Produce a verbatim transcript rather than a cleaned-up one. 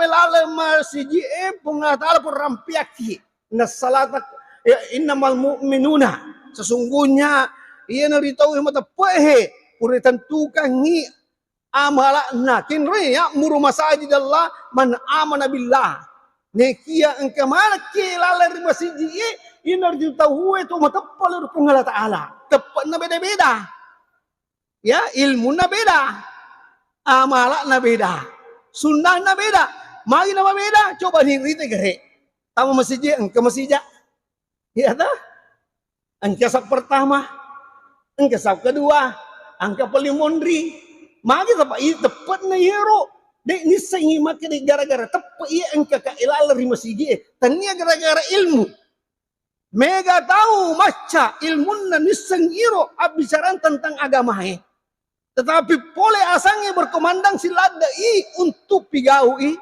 laleng masiji'e Puang Allah Ta'ala pura rampiakki. Nassalata, ya, innamal mu'minuna, sesungguhnya iyanaritu tau e mateppe'e, pura ritentukangngi amala'na. Kenroi ya'muru masajidallah man amana billah. Nekia engka manekki laleng ri masiji'e, iyanaritu tau e tu mateppe lao ri Puang Allah Ta'ala. Teppe'na beda-beda. Ya, ilmunna beda, amala'na beda, sunnahna beda. Magi namabeda? Coba ni rite gare. Tama masiji, engka masija. Iya ta? Engka saf pertama, engka saf kedua, engka paling monri. Magi saba i teppe'na iyaro. De' nissengngi makkeda gara-gara teppe' iya engka ka laleng ri masiji'e. Tania gara-gara ilmu. Mega tau macca ilmunna nisseng iro abbicarang tentang agamae. Tetapi pole asangnge berkumandang siladde'i untuk pigau'i,